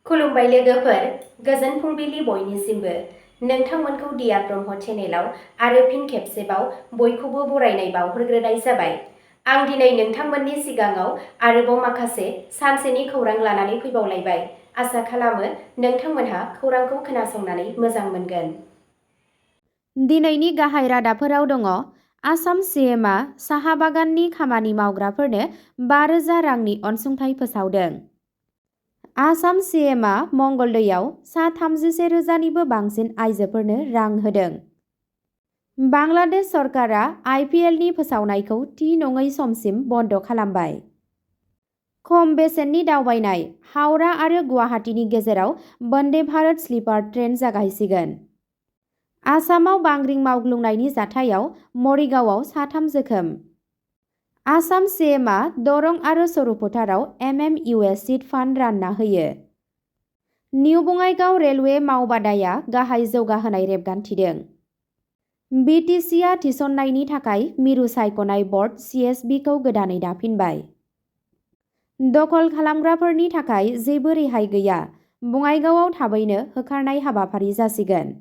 खुलुमबाय लोगोफोर, गोजोन फुंबिलि बयनिसिमबो। नोंथांमोनखौ दिया ब्रह्म चेनेलाव आरो फिन खेबसेबाव बयखौबो बरायनाय बावहरग्रोनाय जाबाय। आं दिनै नोंथांमोननि सिगाङाव आरोबाव माखासे सानसेनि खौरां लानानै फैबावलायबाय। आसा खालामो नोंथांमोनहा खौरांखौ खोनासंनानै मोजां मोनगोन। दिनैनि गाहाय रादाबफोराव दङ। आसाम सीएमआ साहा बागाननि खामानि मावग्राफोरनो 5,000 रांनि अनसुंथाइ फोसावदों। आसाम सीएमआ मंगलदैयाव सा 31,000निबो बांसिन आइजोफोरनो रां होदों। बांलादेश सरकारा आइपिएलनि फोसावनायखौ थि नङै समसिम बन्द खालामबाय। खम बेसेननि दावबायनाय, हावड़ा आरो गुवाहाटीनि गेजेराव वन्दे भारत स्लिपार ट्रेन जागायसिगोन। आसामाव बांग्रिं मावग्लुंनायनि जाथायाव मरिगावआव 3 जोखोम। आसाम सीएमआ दरं आरो सरुफोथाराव एमएमइउएस सिट फान्ड रानना होयो। निउ बङाइगाव रेलवे मावबादाया गाहाय जौगाहोनाय रेबगान्थिदों। बिटिसिआ थिसननायनि थाखाय मिरु सायख'नाय बर्ड सिएसबिखौ गोदानै दाफिनबाय। दखल खालामग्राफोरनि थाखाय जेबो रेहाय गैया, बङाइगावआव थाबैनो होखारनाय हाबाफारि जासिगोन।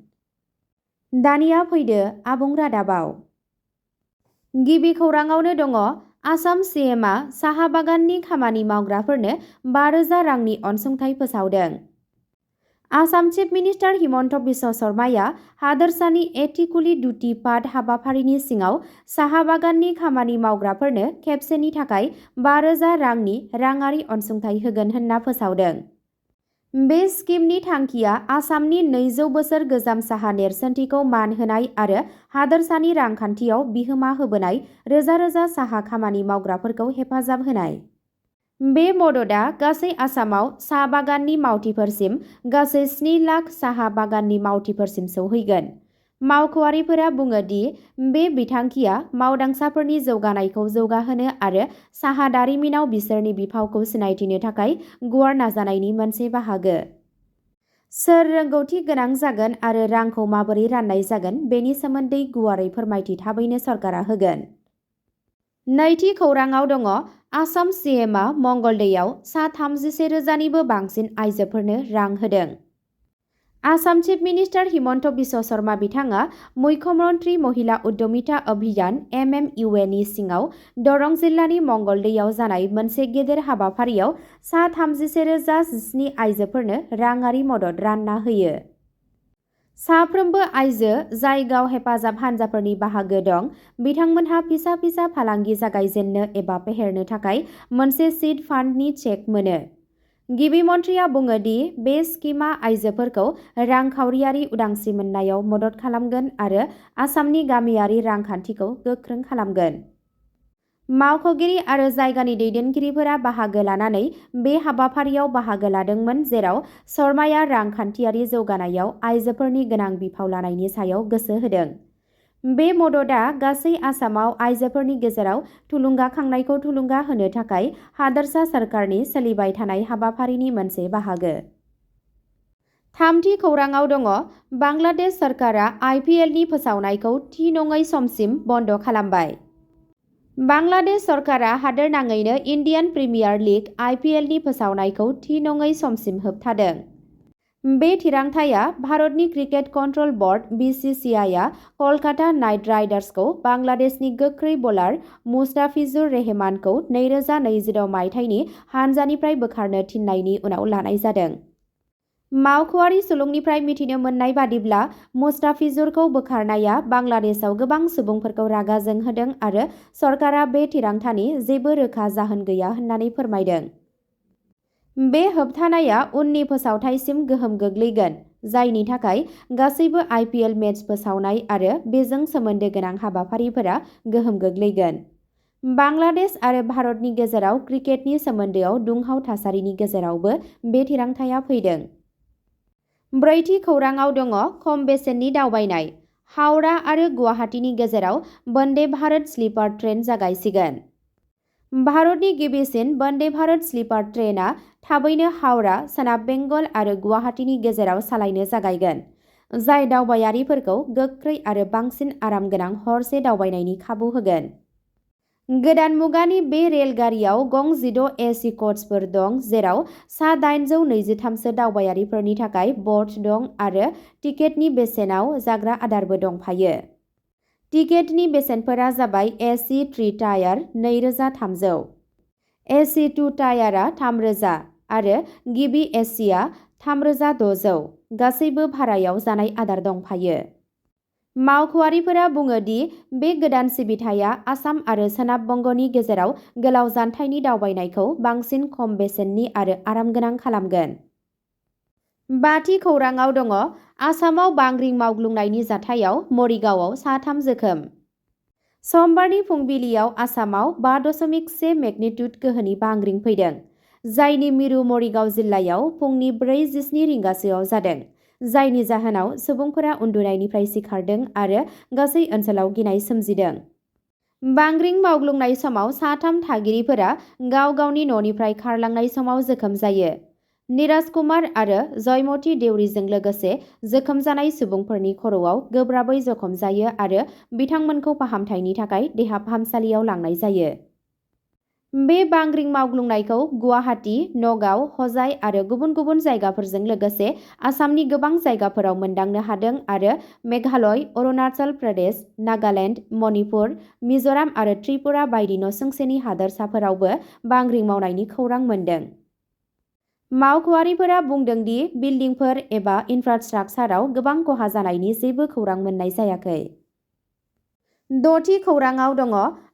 दानिया फैदो आबुं रादाबाव। गिबि खौराङावनो दङ। आसाम सीएमआ साहा बागाननि खामानि मावग्राफोरनो 5,000 रांनि अनसुंथाइ फोसावदों। आसाम चिफ मिनिस्टार हिमन्त बिश्व शर्माया हादोरसानि एथिकुलि दुटी पाट हाबाफारिनि सिङाव साहा बागाननि खामानि मावग्राफोरनो खेबसेनि थाखाय 5,000 रांनि राङारि अनसुंथाइ होगोन होनना फोसावदों। बे स्किमनि थांखिया आसामनि 200 बोसोर गोजाम साहा नेरसोनथिखौ मान होनाय आरो हादोरसानि रांखान्थियाव बिहोमा होबोनाय रोजा रोजा साहा खामानि मावग्राफोरखौ हेफाजाब होनाय। बे मददआ गासै आसामाव साहा बागाननि मावथिफोरसिम गासै 7 लाख साहा बागाननि मावथिफोरसिम सौहैगोन। मावख'आरिफोरा बुङो दि बे बिथांखिया मावदांसाफोरनि जौगानायखौ जौगाहोनो आरो साहा दारिमिनाव बिसोरनि बिफावखौ सिनायथिनो थाखाय गुवार नाजानायनि मोनसे बाहागो। सोर रोंगौथि गोनां जागोन आरो रांखौ माबोरै राननाय जागोन बेनि सोमोन्दै गुवारै फोरमायथि थाबैनो सरकारा होगोन। नैथि खौराङाव दङ। आसाम सीएमआ मंगलदैयाव सा 31,000निबो बांसिन आइजोफोरनो रां होदों। आसाम चिफ मिनिस्टार हिमन्त बिश्व शर्मा बिथाङा मुख्यमन्त्री महिला उद्यमिता अभियान एमएमइउएनि सिङाव दरं जिल्लानि मंगलदैयाव जानाय मोनसे गेदेर हाबाफारियाव सा 31,017 आइजोफोरनो राङारि मदद रानना होयो। साफ्रोमबो आइजो जाय गाव हेफाजाब हानजाफोरनि बाहागो दं, बिथांमोनहा फिसा फिसा फालांगि जागायजेननो एबा फेहेरनो थाखाय मोनसे सीड फान्डनि चेक मोनो। गिबि मन्थ्रिया बुङो दि बे स्किमआ आइजोफोरखौ रांखावरियारि उदांस्रि मोननायाव मदद खालामगोन आरो आसामनि गामियारि रांखान्थिखौ गोख्रों खालामगोन। मावख'गिरि आरो जायगानि दैदेनगिरिफोरा बाहागो लानानै बे हाबाफारियाव बाहागो लादोंमोन, जेराव शर्माया रांखान्थियारि जौगानायाव आइजोफोरनि गोनां बिफाव लानायनि सायाव गोसो होदों। बे मददआ गासै आसामाव आइजोफोरनि गेजेराव थुलुंगाखांनायखौ थुलुंगा होनो थाखाय हादोरसा सोरखारनि सोलिबाय थानाय हाबाफारिनि मोनसे बाहागो। थामथि खौराङाव दङ। बांलादेश सरकारा आइपिएलनि फोसावनायखौ थि नङै समसिम बन्द खालामबाय। बांलादेश सरकारा हादोरनाङैनो इन्डियान प्रिमियार लीग आइपिएलनि फोसावनायखौ थि नङै समसिम होबथादों। बे थिरांथाया भारतनि क्रिकेट कन्ट्रल बर्ड बीसीसीआईआ कलकाता नाइट राइडार्सखौ बांलादेशनि गोख्रै बलार मुस्ताफिजुर रहमानखौ 2026 मायथाइनि हानजानिफ्राय बोखारनो थिननायनि उनाव लानाय जादों। मावख'आरि सुलुंनिफ्राय मिथिनो मोननाय बादिब्ला मुस्ताफिजुरखौ बोखारनाया बांलादेशआव गोबां सुबुंफोरखौ रागा जोंहोदों आरो सरकारा बे थिरांथानि जेबो रोखा जाहोन गैया होननानै फोरमायदों। बे होबथानाया उननि फोसावथायसिम गोहोम गोग्लैगोन, जायनि थाखाय गासैबो आइपिएल मेच फोसावनाय आरो बेजों सोमोन्दो गोनां हाबाफारिफोरा गोहोम गोग्लैगोन। बांलादेश आरो भारतनि गेजेराव क्रिकेटनि सोमोन्दोआव दुंहाव थासारिनि गेजेरावबो बे थिरांथाया फैदों। ब्रैथि खौराङाव दङ। खम बेसेननि दावबायनाय, हावड़ा आरो गुवाहाटीनि गेजेराव वन्दे भारत स्लिपार ट्रेन जागायसिगोन। भारतनि गिबिसिन वन्दे भारत स्लिपार ट्रेनआ थाबैनो हावड़ा, सोनाब बेंगल आरो गुवाहाटीनि गेजेराव सालायनो जागायगोन, जाय दावबायारिफोरखौ गोख्रै आरो बांसिन आरामगोनां हरसे दावबायनायनि खाबु होगोन। गोदान मुगानि बे रेलगारियाव गं 16 एसि कचफोर दं, जेराव सा 823सो दावबायारिफोरनि थाखाय बर्थ दं आरो टिकेटनि बेसेनाव जाग्रा आदारबो दंफायो। टिकेटनि बेसेनफोरा जाबाय एसि 3 टायार 2300, एसि 2 टायारआ 3000 आरो गिबि एसिआ 3600। गासैबो भारायाव जानाय आदार दंफायो। मावख'आरिफोरा बुङो दि बे गोदान सिबिथाया आसाम आरो सोनाब बंगनि गेजेराव गोलाव जानथायनि दावबायनायखौ बांसिन खम बेसेननि आरो आरामगोनां खालामगोन। बाथि खौराङाव दङ आसामाव बांग्रिं मावग्लुंनायनि जाथायाव मरिगावआव सा 3 जोखोम। समबारनि फुंबिलियाव आसामाव 5.1 मेगनिट्युड गोहोनि बांग्रिं फैदों, जायनि मिरु मरिगाव जिल्लायाव फुंनि 4:17 रिंगासोआव जादों, जायनि जाहोनाव सुबुंफोरा उन्दुनायनिफ्राय सिखारदों आरो गासै ओनसोलाव गिनाय सोमजिदों। बांग्रिं मावग्लुंनाय समाव सा 3 थागिरिफोरा गाव गावनि न'निफ्राय खारलांनाय समाव जोखोम जायो। निराज कुमार आरो जयमती देउरीजों लोगोसे जोखोम जानाय सुबुंफोरनि खर'आव गोब्राबै जखम जायो आरो बिथांमोनखौ फाहामथायनि थाखाय देहा फाहामसालियाव लांनाय जायो। बे बांग्रिं मावग्लुंनायखौ गुवाहाटी, नगाव, हजाई आरो गुबुन गुबुन जायगाफोरजों लोगोसे आसामनि गोबां जायगाफोराव मोनदांनो हादों आरो मेघालय, अरुणाचल प्रदेश, नागालेन्ड, मणिपुर, मिज'राम आरो त्रिपुरा बायदि नसुंसेनि हादोरसाफोरावबो बांग्रिं मावनायनि खौरां मोन्दों। मावख'आरिफोरा बुंदों दि बिल्डिंफोर एबा इनफ्रास्ट्राक्चाराव गोबां खहा जानायनि जेबो खौरां मोननाय जायाखै। द'थि खौराङाव दङ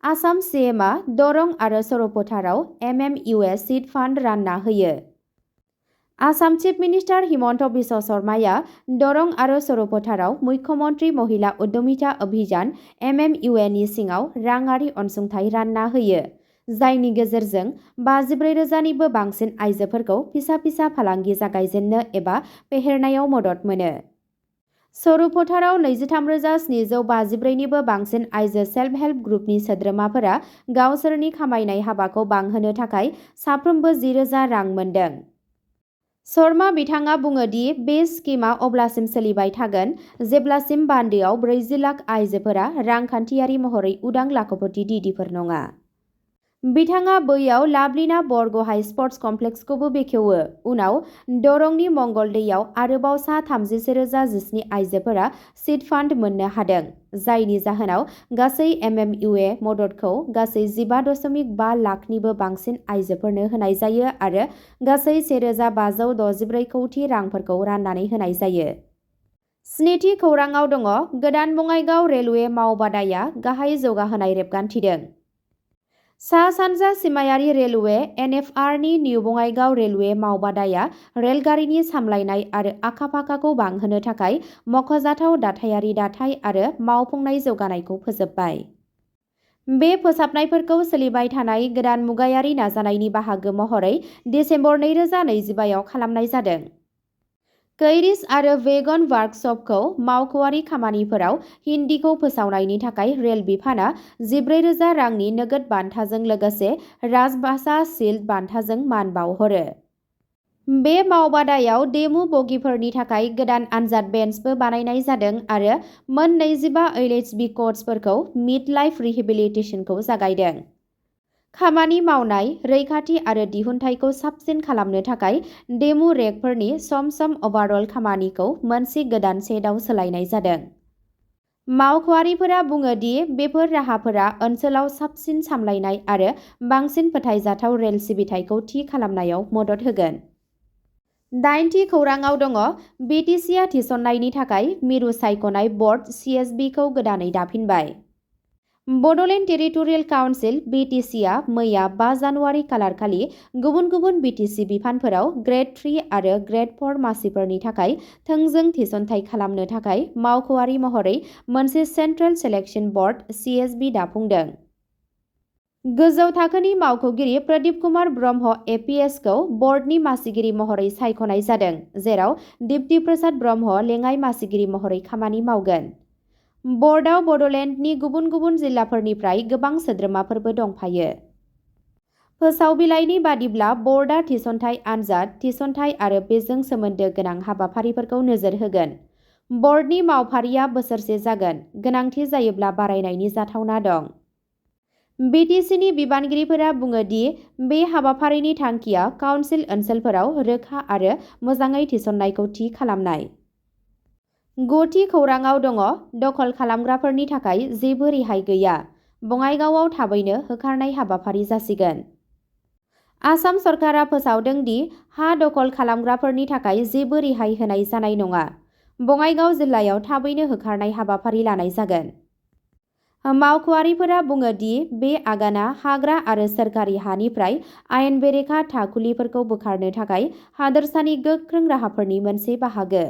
आसाम सिएमआ दरं आरो सर'पथाराव MMUA सिड फान्ड रानना होयो। आसाम चिफ मिनिस्टार हिमन्त बिश्व शर्माया दरं आरो सर'पथाराव मुख्यमन्त्री महिला उद्यमिता अभियान MMUA नि सिङाव राङारि अनसुंथाइ रानना होयो, जायनि गेजेरजों 54,000निबो बांसिन आइजोफोरखौ फिसा फिसा फालांगि जागायजेननो एबा फेहेरनायाव मदद मोनो। सर'पथाराव 23,754निबो बांसिन आइजो सेल्फ हेल्प ग्रुपनि सोद्रोमाफोरा गावसोरनि खामायनाय हाबाखौ बांहोनो थाखाय साफ्रोमबो 10,000 रां मोन्दों। शर्मा बिथाङा बुङो दि बे स्किमआ अब्लासिम सोलिबाय थागोन जेब्लासिम बान्दोआव 40 लाख आइजोफोरा रांखान्थियारि महरै उदां लाखपति दिदिफोर नङा। बिथाङा बैयाव लाभलिना बरग'हाइ स्पर्ट्स कमप्लेक्सखौबो बेखेवो। उनाव दरंनि मंगलदैयाव आरोबाव सा 33,017 आइजोफोरा सिड फान्ड मोननो हादों, जायनि जाहोनाव गासै MMUA मददखौ गासै 15.5 लाखनिबो बांसिन आइजोफोरनो होनाय जायो आरो गासै 1,564 कौटि रांफोरखौ राननानै होनाय जायो। स्निथि खौराङाव दङ गोदान बङाइगाव रेलवे मावबादाया गाहाय जौगाहोनाय रेबगान्थिदों। सा-सानजा सिमायारि रेलवे NFR नि निउ बङाइगाव रेलवे मावबादाया रेलगारिनि सामलायनाय आरो आखा-फाखाखौ बांहोनो थाखाय मख'जाथाव दाथायारि दाथाय आरो मावफुंनाय जौगानायखौ फोजोबबाय। बे फोसाबनायफोरखौ सोलिबाय थानाय गोदान मुगायारि नाजानायनि बाहागो महरै दिसेम्बर 2025 आव खालामनाय जादों। कैरिज आरो वेगन वार्कशपखौ मावख'आरि खामानिफोराव हिन्दीखौ फोसावनायनि थाखाय रेल बिफानआ 14,000 रांनि नोगोद बान्थाजों लोगोसे राजभाषा शील्ड बान्थाजों मान बावहरो। बे मावबादायाव डेमु बगिफोरनि थाखाय गोदान आनजाद बेन्चबो बानायनाय जादों आरो मोन 25 LHB कचफोरखौ मिड लाइफ रिहेबिलिटेसनखौ जागायदों। खामानि मावनाय, रैखाथि आरो दिहुनथायखौ साबसिन खालामनो थाखाय डेमु रेकफोरनि सम-सम अभारअल खामानिखौ मोनसे गोदान सेटआव सोलायनाय जादों। मावख'आरिफोरा बुङो दि बेफोर राहाफोरा ओनसोलाव साबसिन सामलायनाय आरो बांसिन फोथायजाथाव रेल सिबिथायखौ थि खालामनायाव मदद होगोन। 8थि खौराङाव दङ BTC आ थिसननायनि थाखाय मिरु सायख'नाय बर्ड CSB खौ गोदानै दाफिनबाय। बड'लेण्ड टेरिटरियेल काउन्सिल BTC आ मैया 5 जानुवारि खालारखालि गुबुन गुबुन BTC बिफानफोराव ग्रेड 3 आरो ग्रेड 4 मासिफोरनि थाखाय थोंजों थिसनथाय खालामनो थाखाय मावख'आरि महरै मोनसे सेन्ट्रेल सेलेक्शन बर्ड CSB दाफुंदों। गोजौ थाखोनि मावख'गिरि प्रदीप कुमार ब्रह्म APS खौ बर्डनि मासिगिरि महरै सायख'नाय जादों, जेराव दीप्ति प्रसाद ब्रह्म लेङाइ मासिगिरि महरै खामानि मावगोन। बर्डआव बड'लेण्डनि गुबुन गुबुन जिल्लाफोरनिफ्राय गोबां सोद्रोमाफोरबो दंफायो। फोसावबिलाइनि बादिब्ला बर्डआ थिसनथाय आनजाद, थिसनथाय आरो बेजों सोमोन्दो गोनां हाबाफारिफोरखौ नोजोर होगोन। बर्डनि मावफारिया बोसोरसे जागोन, गोनांथि जायोब्ला बारायनायनि जाथावना दं। BTCनि बिबानगिरिफोरा बुङो दि बे हाबाफारिनि थांखिया काउन्सिल ओनसोलफोराव रोखा आरो मोजाङै थिसननायखौ थि खालामनाय। गथि खौराङाव दङ दखल खालामग्राफोरनि थाखाय जेबो रेहाय गैया। बङाइगावआव थाबैनो होखारनाय हाबाफारि जासिगोन। आसाम सरकारा फोसावदों दि हा दखल खालामग्राफोरनि थाखाय जेबो रेहाय होनाय जानाय नङा। बङाइगाव जिल्लायाव थाबैनो होखारनाय हाबाफारि लानाय जागोन। मावख'आरिफोरा बुङो दि बे आगाना हाग्रा आरो सोरखारि हानिफ्राय आयेन बेरेखा थाखुलिफोरखौ बोखारनो थाखाय हादोरसानि गोख्रों राहाफोरनि मोनसे बाहागो।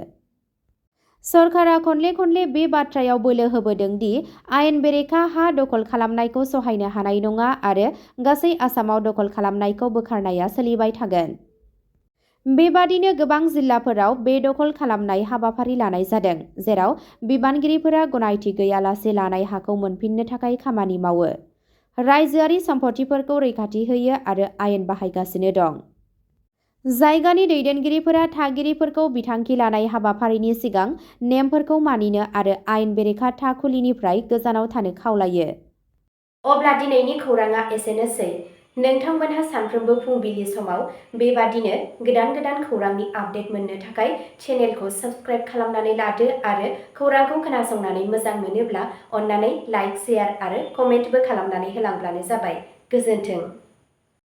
सरकारा खनले बे बाथ्रायाव बोलो होबोदों दि आयेन बेरेखा हा दखल खालामनायखौ सहायनो हानाय नङा आरो गासै आसामाव दखल खालामनायखौ बोखारनाया सोलिबाय थागोन। बेबादिनो गोबां जिल्लाफोराव बेदखल खालामनाय हाबाफारि लानाय जादों, जेराव बिबानगिरिफोरा गनायथि गैयालासे लानाय हाखौ मोनफिननो थाखाय खामानि मावो, रायजोआरि सम्पथिफोरखौ रैखाथि होयो आरो आयेन बाहायगासिनो दं। जायगानि दैदेनगिरिफोरा थागिरिफोरखौ बिथांखि लानाय हाबाफारिनि सिगां नेमफोरखौ मानिनो आरो आयेन बेरेखा थाखुलिनिफ्राय गोजानाव थानो खावलायो। अब्ला दिनैनि खौराङा एसेनोसै। नोंथांमोनहा सानफ्रोमबो फुंबिलि समाव बेबादिनो गोदान खौरांनि आपडेट मोननो थाखाय चेनेलखौ साबस्क्राइब खालामनानै लादो आरो खौरांखौ खोनासंनानै मोजां मोनोब्ला अन्नानै लाइक, शेयार आरो कमेन्टबो खालामनानै होलांब्लानो जाबाय। गोजोन्थों।